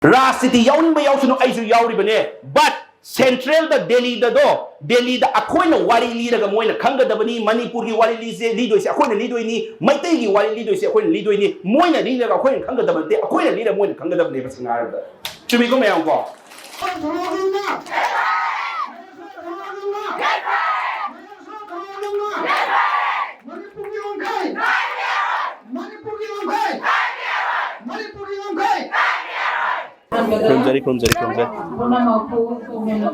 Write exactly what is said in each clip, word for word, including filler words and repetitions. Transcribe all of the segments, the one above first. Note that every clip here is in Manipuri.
ꯔꯥꯖꯅꯤꯇꯤ ꯌꯥꯎꯅꯤꯡꯕ ꯌꯥꯎꯁꯅꯨ, ꯑꯩꯁꯨ ꯌꯥꯎꯔꯤꯕꯅꯦ꯫ But ꯁꯦꯟꯇ꯭ꯔꯦꯜꯗ, ꯗꯦꯜꯂꯤꯗꯗꯣ, ꯗꯦꯜꯂꯤꯗ ꯑꯩꯈꯣꯏꯅ ꯋꯥꯔꯤ ꯂꯤꯔꯒ ꯃꯣꯏꯅ ꯈꯪꯒꯗꯕꯅꯤ꯫ ꯃꯅꯤꯄꯨꯔꯒꯤ ꯋꯥꯔꯤ ꯂꯤꯁꯦ, ꯂꯤꯗꯣꯏꯁꯦ ꯑꯩꯈꯣꯏꯅ ꯂꯤꯗꯣꯏꯅꯤ꯫ ꯃꯩꯇꯩꯒꯤ ꯋꯥꯔꯤ ꯂꯤꯗꯣꯏꯁꯦ ꯑꯩꯈꯣꯏꯅ ꯂꯤꯗꯣꯏꯅꯤ꯫ ꯃꯣꯏꯅ ꯂꯤꯔꯒ ꯑꯩꯈꯣꯏꯅ ꯈꯪꯒꯗꯕ ꯅꯠꯇꯦ, ꯑꯩꯈꯣꯏꯅ ꯂꯤꯔꯒ ꯃꯣꯏꯅ ꯈꯪꯒꯗꯕꯅꯦꯕ, ꯁꯦꯡꯅ ꯍꯥꯏꯔꯕꯗ꯫ ꯆꯨꯝꯃꯤꯀꯣ ꯃꯌꯥꯝ ꯀꯣ? ꯃꯅꯤꯄꯨꯔꯒꯤ ꯉꯝꯈꯩ! ꯃꯅꯤꯄꯨꯔꯒꯤ ꯉꯝꯈꯩ! ꯃꯅꯤꯄꯨꯔꯒꯤ ꯉꯝꯈꯩ! ꯈꯨꯔꯨꯝꯖꯔꯤ, ꯈꯨꯔꯨꯝꯖꯔꯤ, ꯈꯨꯔꯨꯝꯖꯔꯤ꯫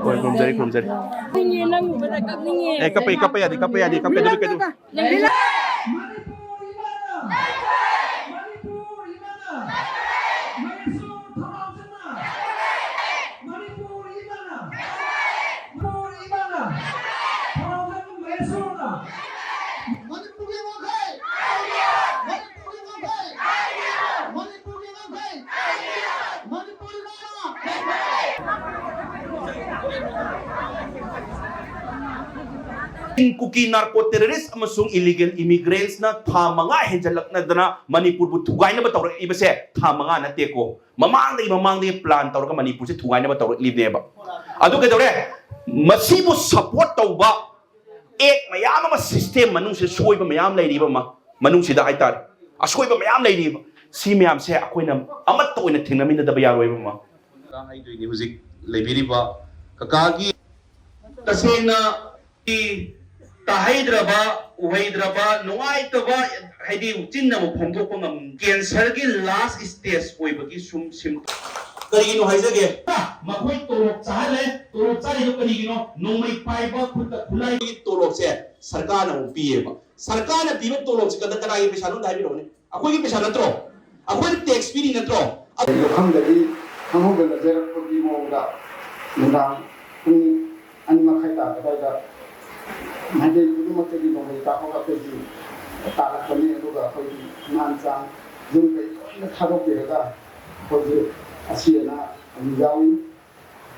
ꯍꯣꯏ, ꯈꯨꯔꯨꯝꯖꯔꯤ, ꯈꯨꯔꯨꯝꯖꯔꯤ꯫ ꯀꯞꯅꯤꯡꯉꯦ, ꯅꯪ ꯎꯕꯗ ꯀꯞꯅꯤꯡꯉꯦ꯫ ꯑꯦ, ꯀꯞꯄ, ꯀꯞꯄ ꯌꯥꯗꯦ, ꯀꯞꯄ ꯌꯥꯗꯦ, ꯀꯞꯄ ꯌꯥꯗꯦ, ꯀꯞꯄ ꯌꯥꯗꯦ꯫ ꯃꯅꯤꯄꯨꯔ ꯏꯃꯥꯅ! ꯃꯅꯤꯄꯨꯔ ꯏꯃꯥꯅ! ꯃꯍꯦꯁꯣꯔ ꯊꯧꯅꯥꯎꯖꯝꯅ! ꯃꯅꯤꯄꯨꯔ ꯏꯃꯥꯅ! ꯃꯅꯤꯄꯨꯔ ꯏꯃꯥꯅ! ꯊꯧꯅꯥꯎꯖꯝ ꯃꯍꯦꯁꯣꯔꯅ! ꯃꯅꯤꯄꯨꯔꯒꯤ ꯉꯝꯈꯩ! ꯃꯅꯤꯄꯨꯔꯒꯤ ꯉꯝꯈꯩ! ꯃꯅꯤꯄꯨꯔꯒꯤ ꯉꯝꯈꯩ! ꯃꯅꯤꯄꯨꯔ ꯏꯃꯥꯅ! ꯀꯨꯀꯤ ꯅꯥꯔꯀꯣ ꯇꯦꯔꯣꯔꯤꯁ ꯑꯃꯁꯨꯡ ꯏꯂꯤꯒꯦꯜ ꯏꯃꯤꯒ꯭ꯔꯦꯟꯠꯁꯅ ꯊꯥ ꯃꯉꯥ ꯍꯦꯟꯖꯜꯂꯛꯅꯗꯅ ꯃꯅꯤꯄꯨꯔꯕꯨ ꯊꯨꯒꯥꯏꯅꯕ ꯇꯧꯔꯛꯏꯕꯁꯦ ꯊꯥ ꯃꯉꯥ ꯅꯠꯇꯦꯀꯣ, ꯃꯃꯥꯡꯗꯒꯤ, ꯃꯃꯥꯡꯗꯒꯤ ꯄ꯭ꯂꯥꯟ ꯇꯧꯔꯒ ꯃꯅꯤꯄꯨꯔꯁꯦ ꯊꯨꯒꯥꯏꯅꯕ ꯇꯧꯔꯛꯂꯤꯕꯅꯦꯕ꯫ ꯑꯗꯨ ꯀꯩꯗꯧꯔꯦ? ꯃꯁꯤꯕꯨ ꯁꯄꯣꯔꯠ ꯇꯧꯕ ꯑꯦꯛ ꯃꯌꯥꯝ ꯑꯃ, ꯁꯤꯁꯇꯦꯝ ꯃꯅꯨꯡꯁꯤꯗ ꯁꯣꯏꯕ ꯃꯌꯥꯝ ꯂꯩꯔꯤꯕ ꯑꯃ, ꯃꯅꯨꯡꯁꯤꯗ ꯍꯥꯏꯇꯥꯔꯦ, ꯑꯁꯣꯏꯕ ꯃꯌꯥꯝ ꯂꯩꯔꯤꯕ꯫ ꯁꯤ ꯃꯌꯥꯝꯁꯦ ꯑꯩꯈꯣꯏꯅ ꯑꯃꯠꯇ ꯑꯣꯏꯅ ꯊꯦꯡꯅꯃꯤꯟꯅꯗꯕ ꯌꯥꯔꯣꯏꯕ ꯑꯃ꯫ ꯍꯥꯏꯗꯣꯏꯅꯤ ꯍꯧꯖꯤꯛ ꯂꯩꯕꯤꯔꯤꯕ ꯀꯀꯥꯒꯤ꯫ ꯇꯁꯦꯡꯅ ꯇꯥꯍꯩꯗ꯭ꯔꯕ, ꯎꯍꯩꯗ꯭ꯔꯕ, ꯅꯨꯡꯉꯥꯏꯇꯕ, ꯍꯥꯏꯗꯤ ꯆꯤꯟꯅ ꯑꯃ ꯐꯣꯡꯗꯣꯛꯄ ꯉꯝ-, ꯀꯦꯟꯁꯔꯒꯤ ꯂꯥꯁ ꯁ꯭ꯇꯦꯖ ꯑꯣꯏꯕꯒꯤ ꯁꯨꯝ ꯁꯤꯝ-, ꯀꯔꯤꯒꯤꯅꯣ ꯍꯥꯏꯖꯒꯦ? ꯃꯈꯣꯏ ꯇꯣꯂꯣꯞ ꯆꯥꯍꯜꯂꯦ꯫ ꯇꯣꯂꯣꯞ ꯆꯥꯔꯤꯗꯣ ꯀꯔꯤꯒꯤꯅꯣ? ꯅꯣꯡꯃꯩ ꯄꯥꯏꯕ, ꯈꯨꯠꯇ ꯈꯨꯠꯂꯥꯏꯒꯤ ꯇꯣꯂꯣꯞꯁꯦ ꯁꯔꯀꯥꯔꯅ ꯑꯃꯨꯛ ꯄꯤꯌꯦꯕ꯫ ꯁꯔꯀꯥꯔꯅ ꯄꯤꯕ ꯇꯣꯂꯣꯞꯁꯦ ꯀꯗꯥ-, ꯀꯅꯥꯒꯤ ꯄꯩꯁꯥꯅꯣ ꯑꯝꯇ ꯍꯥꯏꯕꯤꯔꯛꯎꯅꯦ? ꯑꯩꯈꯣꯏꯒꯤ ꯄꯩꯁꯥ ꯅꯠꯇ꯭ꯔꯣ? ꯑꯩꯈꯣꯏꯅ ꯇꯦꯛꯁ ꯄꯤꯔꯤ ꯅꯠꯇ꯭ꯔꯣ? ꯑꯗꯨ ꯃꯐꯝꯗꯒꯤ ꯈꯪꯍꯧꯗꯅ ꯆꯦꯜꯂꯛꯄꯒꯤ ꯃꯑꯣꯡꯗ ꯅꯨꯡꯗꯥꯡ ꯄꯨꯡ ꯑꯅꯤ ꯃꯈꯥꯏ ꯇꯥꯔꯛꯄ ꯑꯗꯨꯋꯥꯏꯗ ꯃꯥꯏꯀꯩ ꯈꯨꯗꯤꯡꯃꯛꯇꯒꯤ ꯅꯣꯡꯃꯩ ꯀꯥꯞꯄꯒ ꯑꯩꯈꯣꯏꯒꯤ ꯇꯥꯔꯛꯄꯅꯤ꯫ ꯑꯗꯨꯒ ꯑꯩꯈꯣꯏꯒꯤ ꯏꯃꯥ ꯃꯆꯥ ꯌꯨꯝ ꯀꯩ ꯂꯣꯏꯅ ꯊꯥꯗꯣꯛꯄꯤꯔꯒ ꯑꯩꯈꯣꯏꯒꯤ ꯑꯁꯤ ꯑꯅꯥ ꯑꯗꯨꯝ ꯌꯥꯎꯏ꯫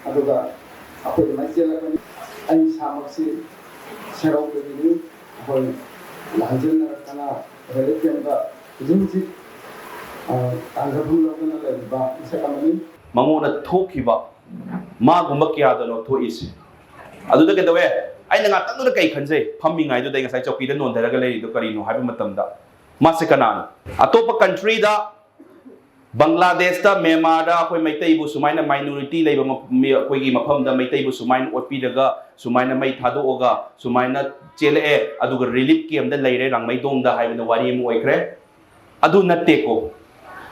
ꯑꯗꯨꯒ ꯑꯩꯈꯣꯏ ꯑꯗꯨꯃꯥꯏꯅ ꯆꯦꯜꯂꯛꯄꯅꯤ꯫ ꯑꯩ ꯏꯁꯥꯃꯛꯁꯤ ꯁꯦꯔꯧꯗꯒꯤꯅꯤ꯫ ꯑꯩꯈꯣꯏ ꯂꯥꯟꯖꯦꯟꯅꯔꯛꯇꯅ ꯔꯤꯂꯤꯐ ꯀꯦꯝꯞꯇ ꯍꯧꯖꯤꯛ ꯍꯧꯖꯤꯛ ꯇꯥꯟꯖꯐꯝ ꯂꯧꯗꯨꯅ ꯂꯩꯔꯤꯕ ꯃꯤꯁꯛ ꯑꯃꯅꯤ꯫ ꯃꯉꯣꯟꯗ ꯊꯣꯛꯈꯤꯕ ꯃꯥꯒꯨꯝꯕ ꯀꯌꯥꯗꯅꯣ ꯊꯣꯛꯏꯁꯦ꯫ ꯑꯗꯨꯗ ꯀꯩꯗꯧꯋꯦ? ꯑꯩꯅ ꯉꯥꯛꯇꯪꯗꯨꯗ ꯀꯩ ꯈꯟꯖꯩ? ꯐꯝꯃꯤꯉꯩꯗꯨꯗ ꯑꯩ ꯉꯁꯥꯏ ꯆꯧꯀꯤꯗ ꯅꯣꯟꯊꯔꯒ ꯂꯩꯔꯤꯗꯣ ꯀꯔꯤꯅꯣ ꯍꯥꯏꯕ ꯃꯇꯝꯗ, ꯃꯥꯁꯦ ꯀꯅꯥꯅꯣ? ꯑꯇꯣꯞꯄ ꯀꯟꯇ꯭ꯔꯤꯗ, ꯕꯪꯒ꯭ꯂꯥꯗꯦꯁꯇ, ꯃ꯭ꯌꯥꯟꯃꯥꯔꯗ ꯑꯩꯈꯣꯏ ꯃꯩꯇꯩꯕꯨ ꯁꯨꯃꯥꯏꯅ ꯃꯥꯏꯅꯣꯔꯤꯇꯤ ꯂꯩꯕ ꯃ-, ꯃꯤ-, ꯑꯩꯈꯣꯏꯒꯤ ꯃꯐꯝꯗ ꯃꯩꯇꯩꯕꯨ ꯁꯨꯃꯥꯏꯅ ꯑꯣꯠꯄꯤꯔꯒ, ꯁꯨꯃꯥꯏꯅ ꯃꯩ ꯊꯥꯗꯣꯛꯑꯒ, ꯁꯨꯃꯥꯏꯅ ꯆꯦꯜꯂꯛꯑꯦ, ꯑꯗꯨꯒ ꯔꯤꯂꯤꯐ ꯀꯦꯝꯗ ꯂꯩꯔꯦ ꯔꯥꯡꯃꯩꯗꯣꯡꯗ ꯍꯥꯏꯕꯗ ꯋꯥꯔꯤ ꯑꯃ ꯑꯣꯏꯈ꯭ꯔꯦ꯫ ꯑꯗꯨ ꯅꯠꯇꯦꯀꯣ꯫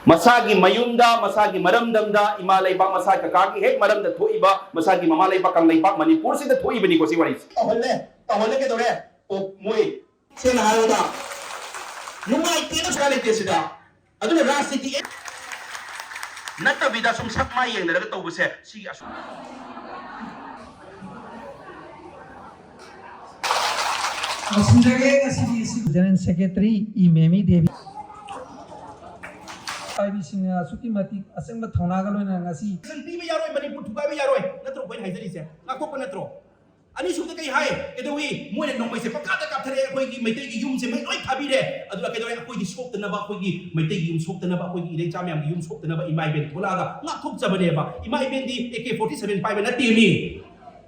ꯃꯁꯥꯒꯤ ꯃꯌꯨꯝꯗ, ꯃꯁꯥꯒꯤ ꯃꯔꯝꯗꯝꯗ, ꯏꯃꯥ ꯂꯩꯕꯥꯛ, ꯃꯁꯥ ꯀꯀꯥꯒꯤ ꯍꯦꯛ ꯃꯔꯝꯗ ꯊꯣꯛꯏꯕ, ꯃꯁꯥꯒꯤ ꯃꯃꯥ ꯂꯩꯕꯥꯛ ꯀꯪꯂꯩꯄꯥꯛ ꯃꯅꯤꯄꯨꯔꯁꯤꯗ ꯊꯣꯛꯏꯕꯅꯤꯀꯣ ꯁꯤ ꯋꯥꯔꯤꯁꯦ꯫ ꯇꯧꯍꯜꯂꯦ, ꯇꯧꯍꯜꯂꯦ ꯀꯩꯗꯧꯔꯦ? ꯑꯣ, ꯃꯣꯏ ꯁꯦꯡꯅ ꯍꯥꯏꯔꯕꯗ ꯅꯨꯡꯉꯥꯏꯇꯦꯅ ꯁꯨꯡꯌꯥ ꯂꯩꯇꯦ ꯁꯤꯗ꯫ ꯑꯗꯨꯅ ꯔꯥꯖꯅꯤꯇꯤ ꯅꯠꯇꯕꯤꯗ ꯁꯨꯝ ꯁꯛ ꯃꯥꯏ ꯌꯦꯡꯅꯔꯒ ꯇꯧꯕꯁꯦ ꯁꯤꯒꯤ ꯑꯁꯨꯝ ꯂꯣꯏꯁꯤꯟꯖꯒꯦ ꯉꯁꯤꯒꯤ ꯁꯤ ꯖꯦꯅꯔꯦꯜ ꯁꯦꯀ꯭ꯔꯦꯇꯔꯤ ꯏ ꯃꯦꯃꯤ ꯗꯦꯕꯤ ꯄꯥꯏꯕꯤꯁꯤꯡꯅ ꯑꯁꯨꯛꯀꯤ ꯃꯇꯤꯛ ꯑꯆꯪꯕ ꯊꯧꯅꯥꯒ ꯂꯣꯏꯅꯅ ꯉꯁꯤ ꯄꯤꯕ ꯌꯥꯔꯣꯏ, ꯃꯅꯤꯄꯨꯔ ꯊꯨꯒꯥꯏꯕ ꯌꯥꯔꯣꯏ, ꯅꯠꯇ꯭ꯔꯣ ꯑꯩꯈꯣꯏꯅ ꯍꯥꯏꯖꯔꯤꯁꯦ? ꯉꯥꯛꯊꯣꯛꯄ ꯅꯠꯇ꯭ꯔꯣ? ꯑꯅꯤꯁꯨꯕꯗ ꯀꯩ ꯍꯥꯏ? ꯀꯩꯗꯧꯏ? ꯃꯣꯏꯅ ꯅꯣꯡꯃꯩꯁꯦ ꯄꯪꯀꯥꯞꯇ ꯀꯥꯞꯊꯔꯦ, ꯑꯩꯈꯣꯏꯒꯤ ꯃꯩꯇꯩꯒꯤ ꯌꯨꯝꯁꯦ ꯃꯩ ꯂꯣꯏ ꯊꯥꯕꯤꯔꯦ꯫ ꯑꯗꯨꯒ ꯀꯩꯗꯧꯔꯦ? ꯑꯩꯈꯣꯏꯒꯤ ꯁꯣꯛꯇꯅꯕ, ꯑꯩꯈꯣꯏꯒꯤ ꯃꯩꯇꯩꯒꯤ ꯌꯨꯝ ꯁꯣꯛꯇꯅꯕ, ꯑꯩꯈꯣꯏꯒꯤ ꯏꯔꯩꯆꯥ ꯃꯌꯥꯝꯒꯤ ꯌꯨꯝ ꯁꯣꯛꯇꯅꯕ ꯏꯃꯥ ꯏꯕꯦꯟ ꯊꯣꯛꯂꯛꯑꯒ ꯉꯥꯛꯊꯣꯛꯆꯕꯅꯦꯕ꯫ ꯏꯃꯥ ꯏꯕꯦꯟꯗꯤ ꯑꯦ ꯀꯦ ꯐꯣꯔꯇꯤ ꯁꯚꯦꯟ ꯄꯥꯏꯕ ꯅꯠꯇꯦ ꯃꯤ꯫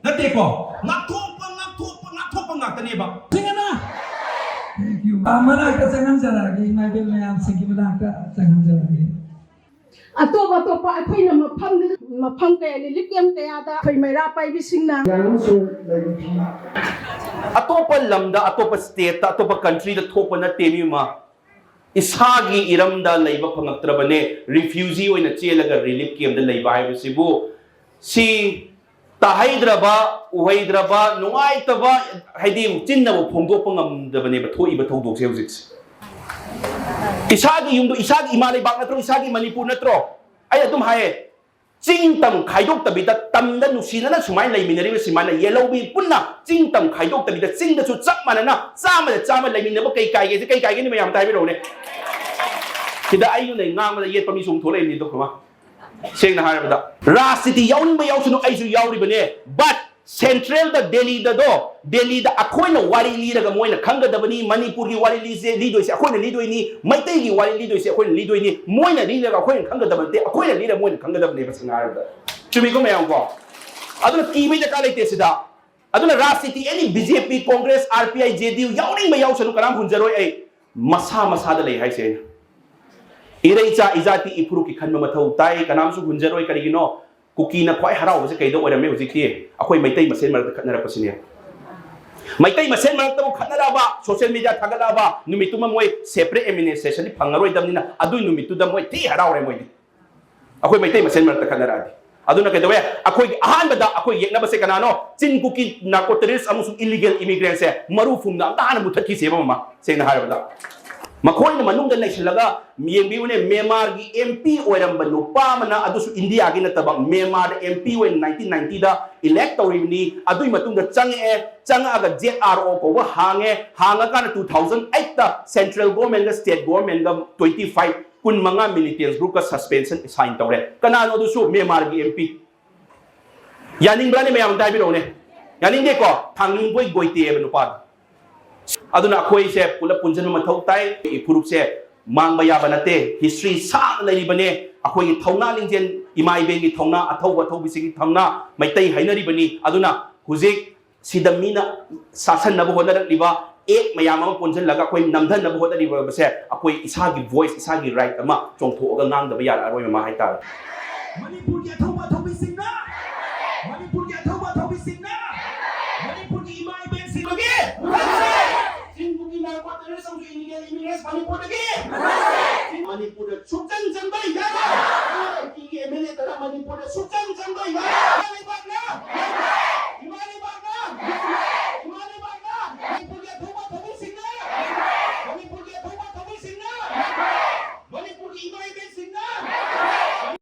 ꯅꯠꯇꯦꯀꯣ? ꯉꯥꯛꯊꯣꯛꯄ, ꯉꯥꯛꯊꯣꯛꯄ, ꯉꯥꯛꯊꯣꯛꯄ ꯉꯥꯛꯇꯅꯦꯕ꯫ ꯁꯤꯡꯒꯅ! Thank you꯫ ꯃꯅꯥꯛꯇ ꯆꯪꯍꯟꯖꯔꯛꯑꯒꯦ, ꯏꯃꯥ ꯏꯕꯦꯟ ꯃꯌꯥꯝꯁꯤꯡꯒꯤ ꯃꯅꯥꯛꯇ ꯆꯪꯍꯟꯖꯔꯛꯑꯒꯦ꯫ ꯑꯇꯣꯞ ꯑꯇꯣꯞꯄ ꯑꯩꯈꯣꯏꯅ ꯃꯐꯝꯗꯨꯗ, ꯃꯐꯝ ꯀꯌꯥ, ꯔꯤꯂꯤꯐ ꯀꯦꯝ ꯀꯌꯥꯗ ꯑꯩꯈꯣꯏ ꯃꯩꯔꯥ ꯄꯥꯏꯕꯤꯁꯤꯡꯅ ꯑꯃꯁꯨꯡ ꯂꯩꯕꯤ ꯑꯇꯣꯞꯄ ꯂꯝꯗ, ꯑꯇꯣꯞꯄ ꯁ꯭ꯇꯦꯠꯇ, ꯑꯇꯣꯞꯄ ꯀꯟꯇ꯭ꯔꯤꯗ ꯊꯣꯛꯄ ꯅꯠꯇꯦ ꯃꯤ ꯑꯃ꯫ ꯏꯁꯥꯒꯤ ꯏꯔꯝꯗ ꯂꯩꯕ ꯐꯪꯉꯛꯇ꯭ꯔꯕꯅꯦ, ꯔꯤꯐ꯭ꯌꯨꯖꯤ ꯑꯣꯏꯅ ꯆꯦꯜꯂꯒ ꯔꯤꯂꯤꯐ ꯀꯦꯝꯗ ꯂꯩꯕ ꯍꯥꯏꯕꯁꯤꯕꯨ꯫ ꯁꯤ ꯇꯥꯍꯩꯗ꯭ꯔꯕ, ꯎꯍꯩꯗ꯭ꯔꯕ, ꯅꯨꯡꯉꯥꯏꯇꯕ, ꯍꯥꯏꯗꯤ ꯆꯤꯟꯅꯕ ꯐꯣꯡꯗꯣꯛꯄ ꯉꯝꯗꯕꯅꯦꯕ ꯊꯣꯛꯏꯕ ꯊꯧꯗꯣꯛꯁꯦ ꯍꯧꯖꯤꯛꯁꯦ꯫ ꯏꯁꯥꯒꯤ ꯌꯨꯝꯗꯣ, ꯏꯁꯥꯒꯤ ꯏꯃꯥ ꯂꯩꯕꯥꯛ ꯅꯠꯇ꯭ꯔꯣ, ꯏꯁꯥꯒꯤ ꯃꯅꯤꯄꯨꯔ ꯅꯠꯇ꯭ꯔꯣ? ꯑꯩ ꯑꯗꯨꯝ ꯍꯥꯏꯌꯦ, ꯆꯤꯡ ꯇꯝ ꯈꯥꯏꯗꯣꯛꯇꯕꯤꯗ, ꯇꯝꯗ ꯅꯨꯡꯁꯤꯅꯅ ꯁꯨꯃꯥꯏꯅ ꯂꯩꯃꯤꯟꯅꯔꯤꯕ ꯁꯨꯃꯥꯏꯅ ꯌꯦꯜꯍꯧꯕꯤ ꯄꯨꯟꯅ ꯆꯤꯡ ꯇꯝ ꯈꯥꯏꯗꯣꯛꯇꯕꯤꯗ ꯆꯤꯡꯗꯁꯨ ꯆꯞ ꯃꯥꯟꯅꯅ ꯆꯥꯝꯃꯗ ꯆꯥꯝꯃ ꯂꯩꯃꯤꯟꯅꯕ ꯀꯩ ꯀꯥꯏꯒꯦ? ꯁꯤ ꯀꯩ ꯀꯥꯏꯒꯦ? ꯃꯌꯥꯝ ꯑꯝꯇ ꯍꯥꯏꯕꯤꯔꯛꯎꯅꯦ꯫ ꯁꯤꯗ ꯑꯩꯅ ꯉꯥꯡꯕꯗ ꯌꯦꯠꯄ ꯃꯤꯁꯨ ꯑꯃꯨꯛ ꯊꯣꯛꯂꯛꯏꯕꯅꯤꯗꯣ, ꯀꯃꯥ? ꯁꯦꯡꯅ ꯍꯥꯏꯔꯕꯗ, ꯔꯥꯖꯅꯤꯇꯤ ꯌꯥꯎꯅꯤꯡꯕ ꯌꯥꯎꯁꯅꯨ, ꯑꯩꯁꯨ ꯌꯥꯎꯔꯤꯕꯅꯦ, but ꯁꯦꯟꯇ꯭ꯔꯦꯜꯗ, ꯗꯦꯜꯂꯤꯗꯗꯣ, ꯗꯦꯜꯂꯤꯗ ꯑꯩꯈꯣꯏꯅ ꯋꯥꯔꯤ ꯂꯤꯔꯒ ꯃꯣꯏꯅ ꯈꯪꯒꯗꯕꯅꯤ, ꯃꯅꯤꯄꯨꯔꯒꯤ ꯋꯥꯔꯤ ꯂꯤꯁꯦ, ꯂꯤꯗꯣꯏꯁꯦ ꯑꯩꯈꯣꯏꯅ ꯂꯤꯗꯣꯏꯅꯤ, ꯃꯩꯇꯩꯒꯤ ꯋꯥꯔꯤ ꯂꯤꯗꯣꯏꯁꯦ ꯑꯩꯈꯣꯏꯅ ꯂꯤꯗꯣꯏꯅꯤ, ꯃꯣꯏꯅ ꯂꯤꯔꯒ ꯑꯩꯈꯣꯏꯅ ꯈꯪꯒꯗꯕ ꯅꯠꯇꯦ, ꯑꯩꯈꯣꯏꯅ ꯂꯤꯔꯒ ꯃꯣꯏꯅ ꯈꯪꯒꯗꯕꯅꯦꯕ, ꯁꯦꯡꯅ ꯍꯥꯏꯔꯕꯗ꯫ ꯆꯨꯝꯃꯤꯀꯣ ꯃꯌꯥꯝ ꯀꯣ? ꯑꯗꯨꯅ ꯀꯤꯕꯩ ꯗꯔꯀꯥꯔ ꯂꯩꯇꯦ ꯁꯤꯗ꯫ ꯑꯗꯨꯅ ꯔꯥꯖꯅꯤꯇꯤ, any B J P, Congress, R P I, J D U, ꯌꯥꯎꯅꯤꯡꯕ ꯌꯥꯎꯁꯅꯨ, ꯀꯅꯥꯝ ꯍꯨꯟꯖꯔꯣꯏ ꯑꯩ꯫ ꯃꯁꯥ ꯃꯁꯥꯗ ꯂꯩ ꯍꯥꯏꯁꯦ ꯑꯩꯅ꯫ ꯏꯔꯩꯆꯥ ꯏꯖꯥꯇꯤ ꯏꯐꯨꯔꯨꯞꯀꯤ ꯈꯟꯕ ꯃꯊꯧ ꯇꯥꯏ, ꯀꯅꯥꯝꯁꯨ ꯍꯨꯟꯖꯔꯣꯏ꯫ ꯀꯔꯤꯒꯤꯅꯣ? ꯀꯨꯀꯤꯅ ꯈ꯭ꯋꯥꯏ ꯍꯔꯥꯎꯕꯁꯦ ꯀꯩꯗ ꯑꯣꯏꯔꯝꯃꯦ ꯍꯧꯖꯤꯛꯇꯤ? ꯑꯩꯈꯣꯏ ꯃꯩꯇꯩ ꯃꯁꯦꯟ ꯃꯔꯛꯇ ꯈꯠꯅꯔꯛꯄꯁꯤꯅꯦ꯫ ꯃꯩꯇꯩ ꯃꯁꯦꯟ ꯃꯔꯛꯇꯕꯨ ꯈꯠꯅꯔꯛꯑꯕ, ꯁꯣꯁꯤꯌꯦꯜ ꯃꯤꯗꯤꯌꯥ ꯊꯥꯒꯠꯂꯛꯑꯕ ꯅꯨꯃꯤꯠꯇꯨꯃ ꯃꯣꯏ ꯁꯦꯄꯔꯦꯠ ꯑꯦꯗꯃꯤꯅꯤꯁꯇ꯭ꯔꯦꯁꯟꯗꯤ ꯐꯪꯉꯔꯣꯏꯗꯕꯅꯤꯅ, ꯑꯗꯨꯏ ꯅꯨꯃꯤꯠꯇꯨꯗ ꯃꯣꯏ ꯊꯤ ꯍꯔꯥꯎꯔꯦ ꯃꯣꯏꯗꯤ꯫ ꯑꯩꯈꯣꯏ ꯃꯩꯇꯩ ꯃꯁꯦꯟ ꯃꯔꯛꯇ ꯈꯠꯅꯔꯛꯑꯗꯤ꯫ ꯑꯗꯨꯅ ꯀꯩꯗꯧꯋꯦ? ꯑꯩꯈꯣꯏꯒꯤ ꯑꯍꯥꯟꯕꯗ ꯑꯩꯈꯣꯏ ꯌꯦꯛꯅꯕꯁꯦ ꯀꯅꯥꯅꯣ? ꯆꯤꯟ ꯀꯨꯀꯤ ꯅꯥꯔꯀꯣ ꯇꯦꯔꯣꯔꯤꯁ ꯑꯃꯁꯨꯡ ꯏꯂꯤꯒꯦꯜ ꯏꯃꯤꯒ꯭ꯔꯦꯟꯁꯦ ꯃꯔꯨ ꯐꯨꯝꯅ ꯑꯝꯇ ꯍꯥꯟꯅ ꯃꯨꯊꯠꯈꯤꯁꯦꯕ ꯃꯃꯥ, ꯁꯦꯡꯅ ꯍꯥꯏꯔꯕꯗ꯫ ꯃꯈꯣꯏꯅ ꯃꯅꯨꯡꯗ ꯂꯩꯁꯤꯜꯂꯒ ꯌꯦꯡꯕꯤꯌꯨꯅꯦ, ꯃ꯭ꯌꯥꯟꯃꯥꯔꯒꯤ ꯑꯦꯝ ꯄꯤ ꯑꯣꯏꯔꯝꯕ ꯅꯨꯄꯥ ꯑꯃꯅ, ꯑꯗꯨꯁꯨ ꯏꯟꯗꯤꯌꯥꯒꯤ ꯅꯠꯇꯕ, ꯃ꯭ꯌꯥꯟꯃꯥꯔꯗ ꯑꯦꯝ ꯄꯤ ꯑꯣꯏꯅ ꯅꯥꯏꯟꯇꯤꯟ ꯅꯥꯏꯟꯇꯤꯗ ꯏꯂꯦꯛ ꯇꯧꯔꯤꯕꯅꯤ꯫ ꯑꯗꯨꯒꯤ ꯃꯇꯨꯡꯗ ꯆꯪꯉꯛꯑꯦ, ꯆꯪꯉꯛꯑꯒ ꯖꯦꯠ ꯑꯥꯔ ꯑꯣ ꯀꯧꯕ ꯍꯥꯡꯉꯦ, ꯍꯥꯡꯉꯀꯥꯟꯗ ꯇꯨ ꯊꯥꯎꯖꯟ ꯑꯩꯠꯇ ꯁꯦꯟꯇ꯭ꯔꯦꯜ ꯒꯣꯔꯃꯦꯟꯒ ꯁ꯭ꯇꯦꯠ ꯒꯣꯔꯃꯦꯟꯒ ꯇ꯭ꯋꯦꯟꯇꯤ ꯐꯥꯏꯚ, ꯀꯨꯟꯃꯉꯥ ꯃꯤꯂꯤꯇꯦꯟꯁ ꯒ꯭ꯔꯨꯞꯀ ꯁꯁꯄꯦꯟꯁꯟ ꯁꯥꯏꯟ ꯇꯧꯔꯦ꯫ ꯀꯅꯥꯅꯣ ꯑꯗꯨꯁꯨ? ꯃ꯭ꯌꯥꯟꯃꯥꯔꯒꯤ ꯑꯦꯝ ꯄꯤ꯫ ꯌꯥꯅꯤꯡꯕ꯭ꯔꯥꯅꯦ ꯃꯌꯥꯝ? ꯑꯝꯇ ꯍꯥꯏꯕꯤꯔꯛꯎꯅꯦ꯫ ꯌꯥꯅꯤꯡꯗꯦꯀꯣ? ꯊꯥꯡꯂꯤꯡꯕꯣꯏ ꯒꯣꯏꯇꯦ ꯍꯥꯏꯕ ꯅꯨꯄꯥꯗꯣ꯫ ꯑꯗꯨꯅ ꯑꯩꯈꯣꯏꯁꯦ ꯄꯨꯂꯞ ꯄꯨꯟꯁꯤꯟꯕ ꯃꯊꯧ ꯇꯥꯏ꯫ ꯑꯩꯈꯣꯏꯒꯤ ꯐꯨꯔꯨꯞꯁꯦ ꯃꯥꯡꯕ ꯌꯥꯕ ꯅꯠꯇꯦ꯫ ꯍꯤꯁꯇ꯭ꯔꯤ ꯁꯥꯡꯅ ꯂꯩꯔꯤꯕꯅꯦ꯫ ꯑꯩꯈꯣꯏꯒꯤ ꯊꯧꯅꯥ ꯂꯤꯡꯖꯦꯜ, ꯏꯃꯥ ꯏꯕꯦꯟꯒꯤ ꯊꯧꯅꯥ, ꯑꯊꯧꯕ ꯑꯊꯧꯕꯤꯁꯤꯒꯤ ꯊꯧꯅꯥ, ꯃꯩꯇꯩ ꯍꯥꯏꯅꯔꯤꯕꯅꯤ꯫ ꯑꯗꯨꯅ ꯍꯧꯖꯤꯛ ꯁꯤꯗ ꯃꯤꯅ ꯁꯥꯁꯟꯅꯕ ꯍꯣꯠꯅꯔꯛꯂꯤꯕ ꯑꯦꯛ ꯃꯌꯥꯝ ꯑꯃ ꯄꯨꯟꯁꯤꯜꯂꯒ ꯑꯩꯈꯣꯏ ꯅꯝꯊꯅꯕ ꯍꯣꯠꯅꯔꯤꯕꯁꯦ, ꯑꯩꯈꯣꯏ ꯏꯁꯥꯒꯤ ꯚꯣꯏꯁ, ꯏꯁꯥꯒꯤ ꯔꯥꯏꯠ ꯑꯃ ꯆꯣꯡꯊꯣꯛꯑꯒ ꯉꯥꯡꯗꯕ ꯌꯥꯔꯛꯑꯔꯣꯏ ꯃꯃꯥ ꯍꯥꯏꯇꯥꯔꯦ꯫ ꯃꯅꯤꯄꯨꯔꯒꯤ ꯑꯊꯧꯕ ꯑꯊꯧꯕꯤꯁꯤꯡꯅ, ꯃꯅꯤꯄꯨꯔꯒꯤ ꯑꯊꯧꯕ ꯑꯊꯧꯕꯤꯁꯤꯡꯅ, ꯃꯅꯤꯄꯨꯔꯒꯤ ꯏꯃꯥ ꯏꯕꯦꯟꯁꯤꯡꯒꯤ ꯆꯤꯡꯕꯨꯒꯤ ꯅꯥꯔꯀꯣ ꯇꯦꯔꯣꯔꯤꯁ ꯑꯃꯁꯨꯡ ꯏꯂꯤꯒꯦꯜ ꯏꯃꯤꯒ꯭ꯔꯦꯟꯁ ꯃꯅꯤꯄꯨꯔꯗꯒꯤ, ꯃꯅꯤꯄꯨꯔꯗ ꯁꯨꯛꯆꯪ ꯆꯪꯕ ꯌꯥꯔꯣꯏ꯫ ꯀꯨꯀꯤꯒꯤ ꯑꯦꯝ ꯑꯦꯜ ꯑꯦ ꯇꯔꯥ ꯃꯅꯤꯄꯨꯔꯗ ꯁꯨꯛꯆꯪ ꯆꯪꯕ ꯌꯥꯔꯣꯏ꯫